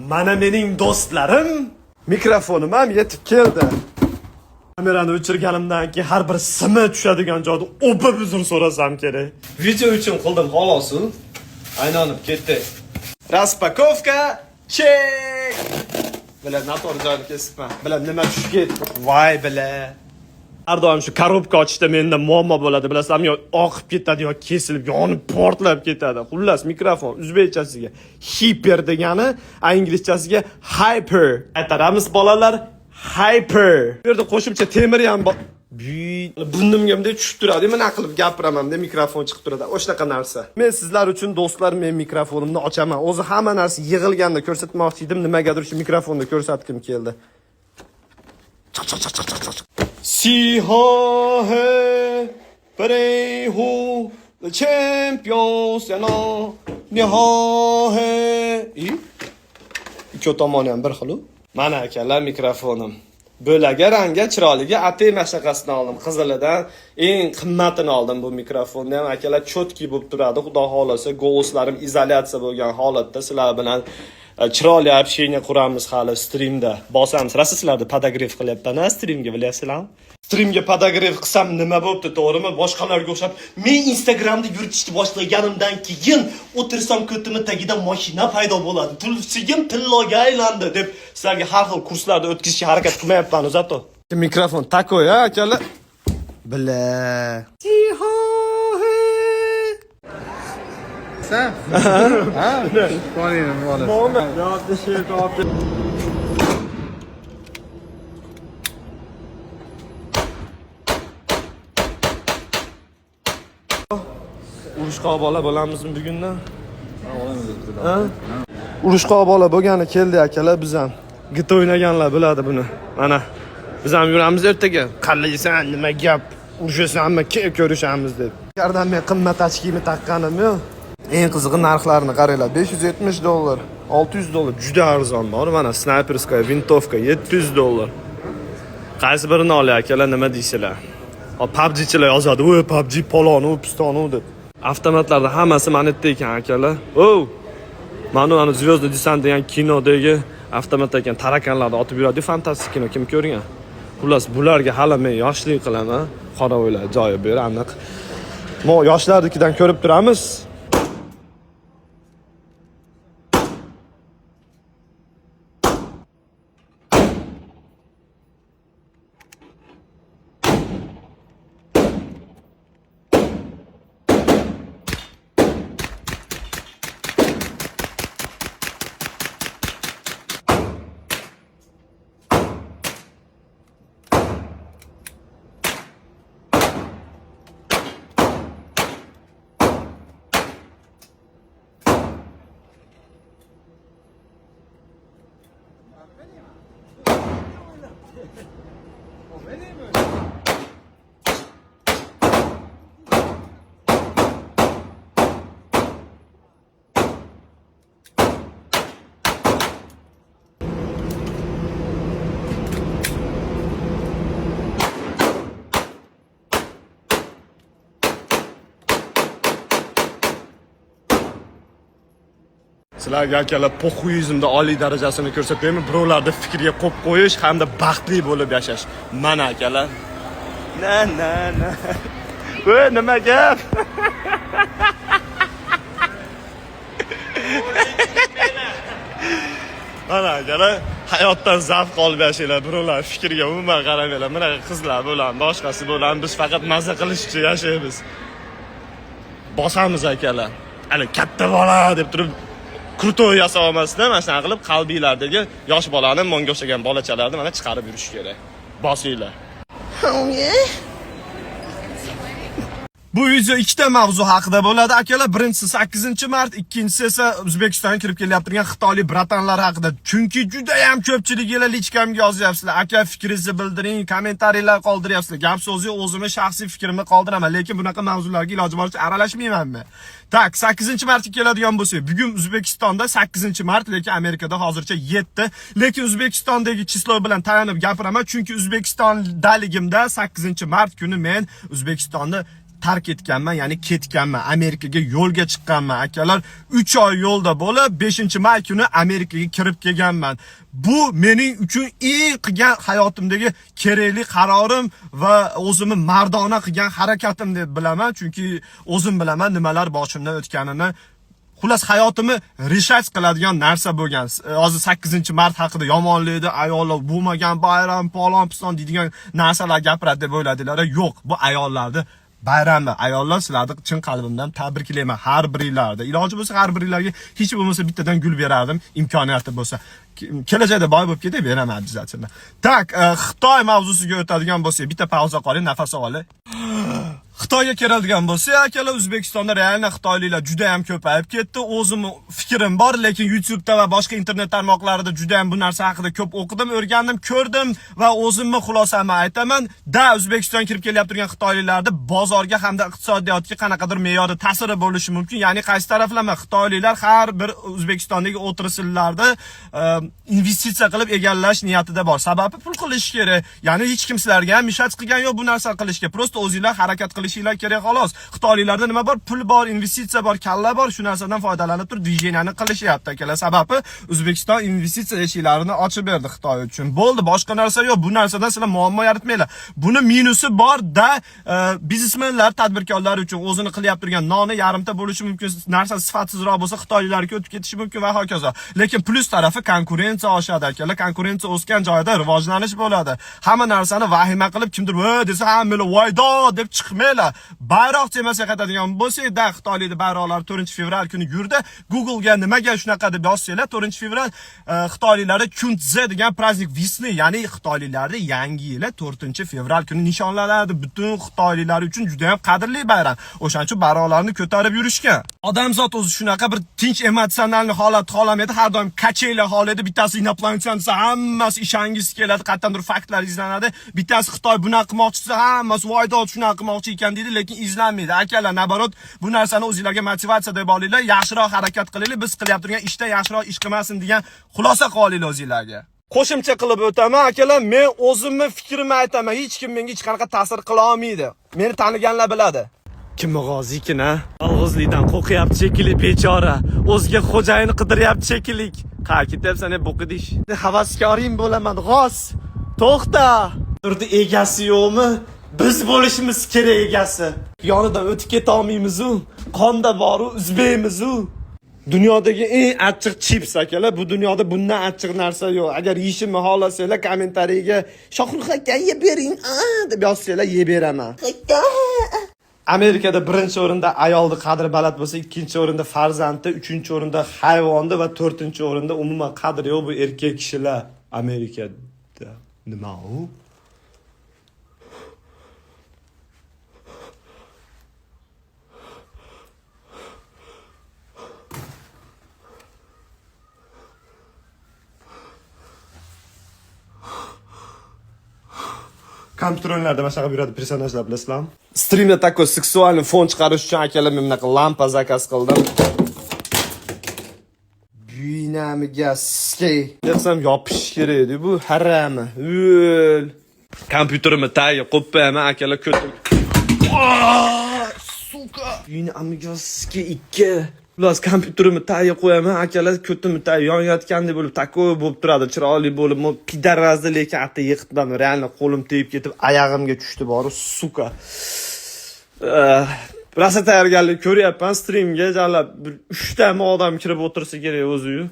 Mana mening do'stlarim. Mikrofonim ham yetib keldi. Kamerani o'chirganimdan keyin har bir simi tushadigan joyda o'pib uzr so'rasam kerak. Video uchun qildim xolos u. Aylanib ketdi. Распаковка чек. Bila noto'g'ri joyini kesibman. Bila nima tushib ketdi. Voy bila. Har doim shu коробка ochishda menda muammo bo'ladi, bilasizlarmi? Yo oqib ketadi, yo kesilib, yonib portlab ketadi. Xullas, mikrofon o'zbekchasiga hiper degani, a inglizchasiga hyper. Aytaramiz bolalar, hyper. Bu yerda qo'shimcha temir ham bor. Burnimga bunday tushib turadi. Nima qilib gapiraman deb mikrofon chiqib turadi. O'shanaqa narsa. Men sizlar uchun do'stlar, men mikrofonimni ochaman. O'zi hamma narsa yig'ilganda ko'rsatmoqchi edim, nimagadir shu mikrofonni ko'rsatgim keldi. Chiq chiq chiq chiq chiq chiq. Sihohe Prehu the champions yana nihohe. I? Ikki tomoni ham bir xil. Mana akalar mikrofonim. Bo'laga rangga chiroyliga atay mashaqasini oldim. Qizilidan eng qimmatini oldim bu mikrofonni ham akalar чёткий bo'lib turadi. Xudo xohlasa голос larim izolyatsiya bo'lgan holatda sizlar bilan chiroyli общение quramiz hali strimda. Bosamiz. Rosa sizlarni подогрев qilyapman a strimga bilyapsizlarmi? Strimga подогрев qilsam nima bo'pti, to'g'rimi? Boshqalarga o'xshab men Instagramda yuritishni boshlaganimdan keyin o'tirsam ko'timni tagida mashina paydo bo'ladi. Tulsigim tilloga aylandi deb sizlarga har xil kurslarda o'tkazishga harakat qilmayapman zato. Mikrofon такой, a akalar. Bila. Sen? Ha? Tanıyorum valla. Urushqoq bola bo'lamizmi bugundan? Ha? Urushqoq bola bo'lgani keldi akalar biz ham. GTA o'ynaganlar biladi buni. Mana biz ham yuramiz ertaga. Qalaysan, nima gap? Urushasanmi, kel ko'rishamiz deb. Kardan men qimmat очки ni taqqanim yo'q. Eng qizig'i narxlarini qaranglar. 570 dollar, 600 dollar juda arzon bor. Mana снайперская винтовка 700 dollar. Qaysi birini olay akalar, nima deysizlar? Hop, PUBGchilar yozadi, "Voy, PUBG paloni, pistoni" deb. Avtomatlarda hammasi mana yerda ekan akalar. O! Mana ana Звездный десант degan kinodagi avtomat ekan, таракан larni otib yuradi, fantastik kino kim ko'rgan? Xullas, bularga hali men yoshlik qilaman. Qora o'ylar joyi bu yer aniq. Mo yoshlarnikidan ko'rib turamiz. Sizlarga akalar похуизм da oliy darajasini ko'rsataymi? Birovlarni fikriga qo'yib qo'yish hamda baxtli bo'lib yashash. Mana akalar. Na na na. Voy, nima gap? Mana akalar, hayotdan zavq olib yashanglar, birovlar fikriga umuman qaramanglar. Bunaqa qizlar bo'ladi, boshqasi bo'ladi. Biz faqat maza qilish uchun yashaymiz. Bosamiz akalar. Hali katta bola deb turib крутой yasab olmasdan mana shunaqa qilib qalbinglardagi yosh bolani, menga o'xshagan bolachalarni mana chiqarib yurish kerak. Bosinglar. Bu video ikkita mavzu haqida bo'ladi akalar. Birinchisi 8-mart, ikkinchisi esa O'zbekistonga kirib kelyaptirgan xitoylik братан lar haqida. Chunki juda ham ko'pchiliginglar личка mga yozyapsizlar. Aka, fikringizni bildiring, kommentariylar qoldiryapsizlar. Gap so'zi o'zimni shaxsiy fikrimni qoldiraman, lekin bunaqa mavzularga iloji boricha aralashmayman men. Так, 8-martga keladigan bo'lsak, bugun O'zbekistonda 8-mart, lekin Amerikada hozircha 7. Lekin O'zbekistondagi число bilan tayanib gapiraman, chunki O'zbekistondaligimda 8-mart kuni men O'zbekistonni Tark etganman, ya'ni ketganman, Amerikaga yo'lga chiqqanman, akalar. 3 oy yo'lda bo'lib, 5-may kuni Amerikaga kirib kelganman. Bu mening uchun eng qilgan hayotimdagi kerakli qarorim va o'zimni mardona qilgan harakatim deb bilaman, chunki o'zim bilaman nimalar boshimdan o'tganini. Xullas, hayotimni решать qiladigan narsa bo'lgan. Hozir 8-mart haqida yomonlaydi, ayollar bo'lmagan bayram, palon piston deydigan narsalar gapiradi deb o'yladinglar. Yo'q, bu ayollarni bayrami. Ayollar, sizlarni chin qalbimdan tabriklayman har biringlarni. Iloji bo'lsa, har biringlarga hech bo'lmasa bittadan gul berardim, imkoniyati bo'lsa. Kelajakda boy bo'lib ketay, beraman обязательно. Так, Xitoy mavzusiga o'tadigan bo'lsak, bitta pauza qoling, nafas olay. Xitoyga keladigan bo'lsa, akalar, O'zbekistonda реально xitoyliklar juda ham ko'payib ketdi. O'zimni fikrim bor, lekin YouTube'da va boshqa internet tarmoqlarida juda ham bu narsa haqida ko'p o'qidim, o'rgandim, ko'rdim va o'zimni xulosamni aytaman. Да, O'zbekistonga kirib kelyapti turgan xitoyliklarni bozorga hamda iqtisodiyotga qanaqadir me'yorda ta'siri bo'lishi mumkin. Ya'ni qaysi taraflama xitoyliklar har bir O'zbekistondagi отрасль larda investitsiya qilib egallash niyatida bor. Sababi pul qilish kerak. Ya'ni hech kim sizlarga ham мешать qilgan yo'q bu narsa qilishga. Просто o'zinglar harakat qilishinglar kerak, xolos. Xitoyliklarda nima bor? Pul bor, investitsiya bor, kalla bor. Shu narsadan foydalanib turib движение ni qilishyapti, akalar. Sababi O'zbekiston investitsiya eshiklarini ochib berdi Xitoy uchun. Bo'ldi, boshqa narsa yo'q. Bu narsadan sizlar muammo yaratmanglar. Buni minusi bor да, biznesmenlar, tadbirkorlar uchun o'zini qilyapti turgan noni yarimta bo'lishi mumkin, narsa sifatsizroq bo'lsa, xitoyliklarga o'tib ketishi mumkin va hokazo. Lekin plyus tarafi, konkurensiya oshadi, akalar. Konkurensiya o'sgan joyda rivojlanish bo'ladi. Hamma narsani vahima qilib, kimdir "Voy" desa, hammalar "Voydo" deb chiqmanglar. Bayroq temasiga qaytadigan bo'lsak, да, xitoylikning bayroqlari 4-fevral kuni yurdi. Google'ga nimaga shunaqa deb yozsanglar, 4-fevral xitoyliklarda Chunchze degan праздник весны, ya'ni xitoyliklarda yangi yili 4-fevral kuni nishonlanadi. Butun xitoyliklar uchun juda ham qadrli bayram. O'shaning uchun bayroqlarni ko'tarib yurishgan. Odamzod o'zi shunaqa bir tinch emotsional holat xohlamaydi, har doim качели xohlaydi. Bittasi инопланетян desa, hammasi ishongisi keladi, qayerdandir faktlar izlanadi. Bittasi Xitoy bunaqa qilmoqchi desa, hammasi voydod shunaqa qilmoqchi ekan deydi, lekin izlanmaydi. Akalar, наоборот, bu narsani o'zinglarga motivatsiya deb olinglar, yaxshiroq harakat qilinglar, biz qilyapti turgan ishda yaxshiroq ish qilmasin degan xulosa qilib olinglar o'zinglarga. Qo'shimcha qilib o'taman, akalar, men o'zimni fikrimni aytaman, hech kim menga hech qanaqa ta'sir qila olmaydi. Meni taniganlar biladi. Kimni g'ozikin, a? Yolg'izlikdan qo'rqyapti shekilli bechora. O'ziga xo'jayin qidiryapti shekilli. Qa ketyapsan, e, bo'qidish? Havaskoring bo'laman, g'oz. To'xta. Turdi, egasi yo'qmi? Biz bo'lishimiz kerak egasi. Yonidan o'tib keta olmaymiz-u. Qonda bor-u, uzbaymiz-u. Dunyodagi eng achchiq chips, akalar, bu dunyoda bundan achchiq narsa yo'q. Agar yeyishimni xohlasanglar, kommentariyaga "Shohrux aka, yeb bering" deb yozsanglar, yeb beraman. Amerikada birinchi o'rinda ayolni qadri baland bo'lsa, ikkinchi o'rinda farzandni, uchinchi o'rinda hayvonni va to'rtinchi o'rinda umuman qadri yo'q bu erkak kishilar Amerikada. Nima u? Kompyuter o'yinlarida mana shunaqa yuradi personajlar, bilasizlarmi? Strimda такой сексуальный fon chiqarish uchun, akalar, men bunaqa lampa заказ qildim. Buyinamiga skey. Desam yopish kerak edi bu harami. O'l. Kompyuterimni tagiga qo'yib qo'yaman, akalar, ko'tim. Сука. Buyinamiga skey ikki. Xullas, kompyuterimni tagiga qo'yaman, akalar, ko'timni tagi yonayotgandek bo'lib, такой bo'lib turadi, chiroyli bo'lib, пидараз ni, lekin ata yiqitdim, реально qo'lim tegib ketib, oyog'imga tushdi boru, сука. Rosa tayyorgarlik ko'ryapman strimga, jalab bir uchtami odam kirib o'tirsa kerak o'zi-yu.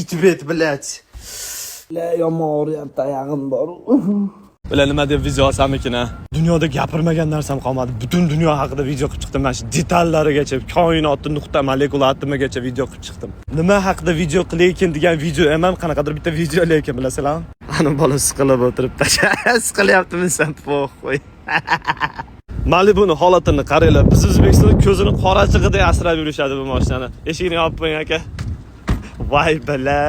Itbet, блядь. La, yomon og'riyapti oyog'im bor. Bular nima deb video olsamikin, a? Dunyoda gapirmagan narsam qolmadi. Butun dunyo haqida video qilib chiqdim. Mana shu detallarigacha, koinotni nuqta molekula atomigacha video qilib chiqdim. Nima haqida video qilaykin degan video ham qanaqadir bitta video lekin, bilasizlarmi? Ana bola siqilib o'tiribdi. Siqilyaptimi sen, похуй. Malibuni holatini qaranglar. Biz O'zbekistonda ko'zini qorachig'idek asrab yurishadi bu mashinani. Eshigini yopib qo'ying, aka. Voy бля.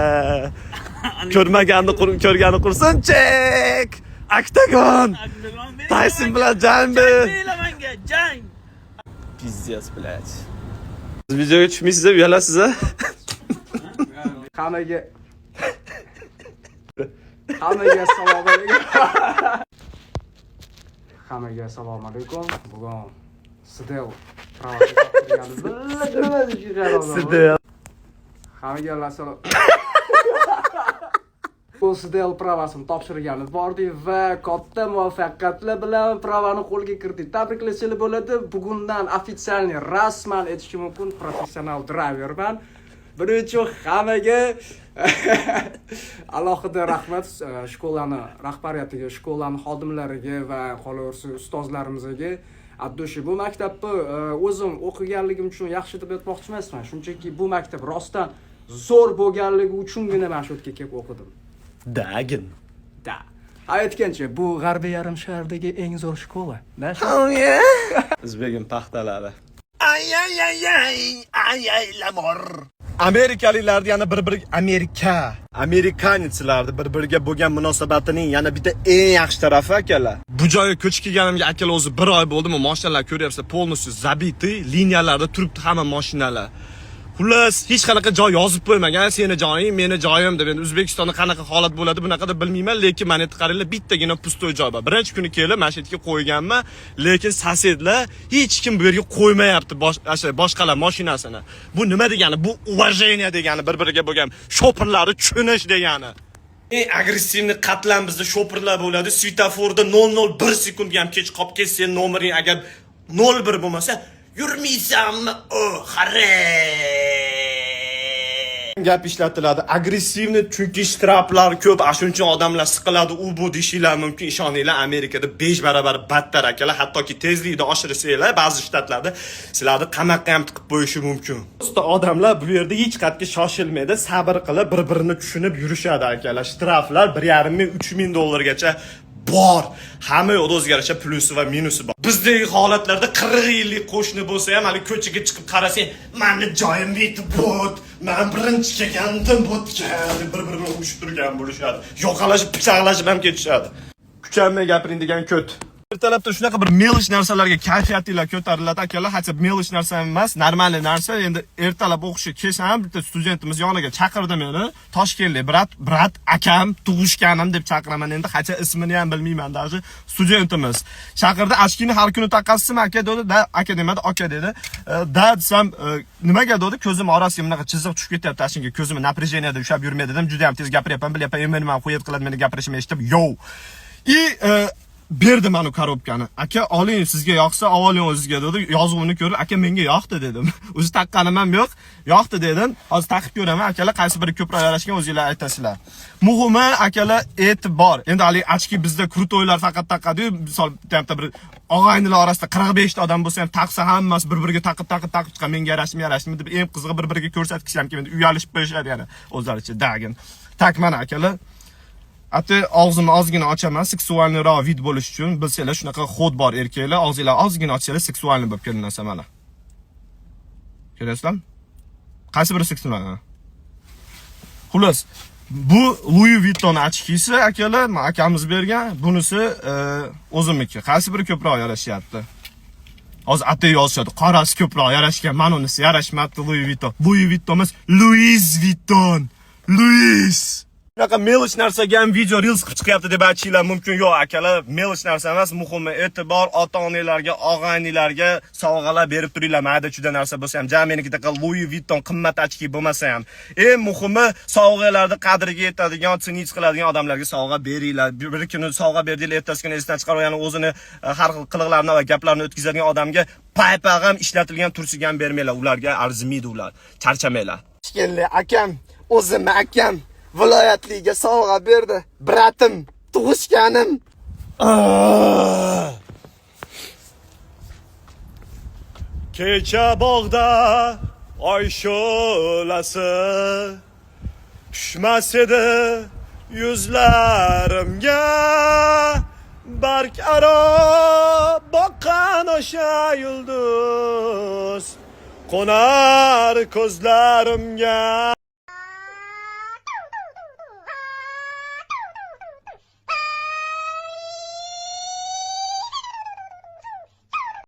Ko'rmaganni ko'rgani qursin, chek. Oktagon. Tayson bilan jangbi. Manga jang. Пиздец, блядь. Siz videoga tushmaysiz, uyalasiz, a? Hammaga assalomu alaykum. Hammaga assalomu alaykum. Bugun CDL CDL. Hammaga assalom. Bu CDL права sini topshirgani bordik va katta muvaffaqiyatlar bilan права ni qo'lga kiritdik. Tabriklasangiz bo'ladi. Bugundan официальный, rasman aytishim mumkin, professional driverman. Buning uchun hammaga alohida rahmat, школа ni rahbariyatiga, школа ni xodimlariga va qolaversa ustozlarimizga. От души, bu maktabni o'zim o'qiganligim uchun yaxshi deb aytmoqchi emasman. Shunchaki bu maktab rostdan zo'r bo'lganligi uchungina man shu yerga kelib o'qidim. Dagin. Да. Aytgancha, bu g'arbiy yarim shardagi eng zo'r школа. Да? O'zbegim paxtalari. Ay, ay, ay, ay, ay, ay, l'amor. Amerikaliklarni yana bir-biri, Amerika, американец larni bir-biriga bo'lgan munosabatining yana bitta eng yaxshi tarafi, akalar. Bu joyga ko'chib kelganimga, akalar, o'zi bir oy bo'ldimi, mashinalar ko'ryapsizlar, полностью забитый, liniyalarda turibdi hamma mashinalar. Xullas, hech qanaqa joy yozib qo'ymagan, seni joying, meni joyim deb. Endi O'zbekistonda qanaqa holat bo'ladi, bunaqa deb bilmayman, lekin mana yerda qaranglar, bittagina пустой joy bor. Birinchi kuni kelib, mana shu yerga qo'yganman, lekin сосед lar hech kim bu yerga qo'ymayapti o'sha boshqalar mashinasini. Bu nima degani? Bu уважение degani, bir-biriga bo'lgan shopirlarni tushunish degani. Eng агрессивный qatlam bizda shopirlar bo'ladi. Svetoforda 0.01 sekundga ham kech qolib ketsa, sen nomering agar 01 bo'lmasa, yurmaysanmi? O, xare. Gap ishlatiladi. Агрессивный, chunki shtraflar ko'p, ana shuning uchun odamlar siqiladi, u bu deyishinglar mumkin. Ishoninglar, Amerikada 5 barobar battar, akalar. Hattoki tezlikni oshirsanglar, ba'zi shtatlarda sizlarni qamoqqa ham tiqib qo'yishi mumkin. Usta, odamlar bu yerda hech qayerga shoshilmaydi, sabr qilib, bir-birini tushunib yurishadi, akalar. Shtraflar 1,5 ming, 3 ming dollargacha bor. Hamma yoqda o'ziga yarasha plyusi va minusi bor. Bizdagi holatlarda 40 yillik qo'shni bo'lsa ham, hali ko'chaga chiqib qarasang, "Mani joyim yetib but, man birinchi kelgandim butga" deb bir-birini urishib turgan bo'lishadi. Yoqalashib, pichoqlashib ham ketishadi. Kuchanmay gapiring degan ko't. Ertalabda shunaqa bir мелочь narsalarga kayfiyatinglar ko'tariladi, akalar. Хотя мелочь narsa emas, нормальный narsa. Endi ertalab o'qishga kelsam, bitta studentimiz yoniga chaqirdi meni. Toshkentlik брат, брат, akam, tug'ishganim deb chaqiraman endi, хотя ismini ham bilmayman даже. Studentimiz chaqirdi, "Очки ni har kuni taqasizmi, aka?" dedi. Да, aka demadi, aka dedi. Да desam, "Nimaga?" dedi. "Ko'zim orasiga bunaqa chiziq tushib ketyapti, shunga ko'zimni напряжение da ushlab yurmaydi" dedim. Juda ham tez gapiryapman, bilyapman, endi nima qo'yib qiladi meni gapirishimni eshitib, yo. И berdi mana коробка ni. "Aka, oling, sizga yoqsa oling o'zizga" dedi. Yozuvini ko'rib, "Aka, menga yoqdi" dedim. O'zi taqqanim ham yo'q, yoqdi dedim. Hozir taqib ko'raman, akalar, qaysi biri ko'proq yarashgan, o'zinglar aytasizlar. Muhimi, akalar, e'tibor. Endi haligi очки bizda крутой lar faqat taqadi-yu, misol bitta bir og'aynilar orasida 45 ta odam bo'lsa ham taqsa, hammasi bir-biriga taqib taqib taqib chiqadi. Menga yarashdimi, yarashdimi deb, eng qizig'i bir-biriga ko'rsatgisi ham kelmaydi. Uyalishib qo'yishadi yana o'zlaricha dagin. Так, mana, akalar. Ati og'zimni ozgina ochaman, сексуальный roq вид bo'lish uchun. Bilsanglar, shunaqa ход bor, erkaklar, og'zinglar ozgina ochsanglar, сексуальный bo'lib ko'rinasan mana. Ko'ryapsizlarmi? Qaysi biri сексуальный? Xullas, bu Louis Vuitton очки si, akalar, akamiz bergan, bunisi o'zimniki. Qaysi biri ko'proq yarashyapti? Hozir atay yozishadi. Qorasi ko'proq yarashgan, mana unisi yarashmabdi Louis Vuitton. Louis Vuitton emas, Louis Vuitton. Louis. Shunaqa мелочь narsaga ham video reels qilib chiqyapti deb aytishinglar mumkin. Yo'q, akalar, мелочь narsa emas, muhimi e'tibor, ota-onalarga, og'aynilarga sovg'alar berib turinglar, mayda chuda narsa bo'lsa ham, ja menikidaqa Louis Vuitton qimmat очки bo'lmasa ham. Eng muhimi sovg'alarni qadriga yetadigan, ценить qiladigan odamlarga sovg'a beringlar. Bir kuni sovg'a berdinglar, ertasi kuni esdan chiqarib, yana o'zini har xil qiliqlarini va gaplarni o'tkazadigan odamga paypaq ham, ishlatilgan tursiga ham bermanglar, ularga arzimaydi ular. Charchamanglar. Toshkentlik akam, o'zimni akam viloyatliga sovg'a berdi. Брат im, tug'ishganim. Ah! Kecha bog'da oy shu'lasi tushmas edi yuzlarimga, barg aro boqqan o'sha yulduz qo'nar ko'zlarimga.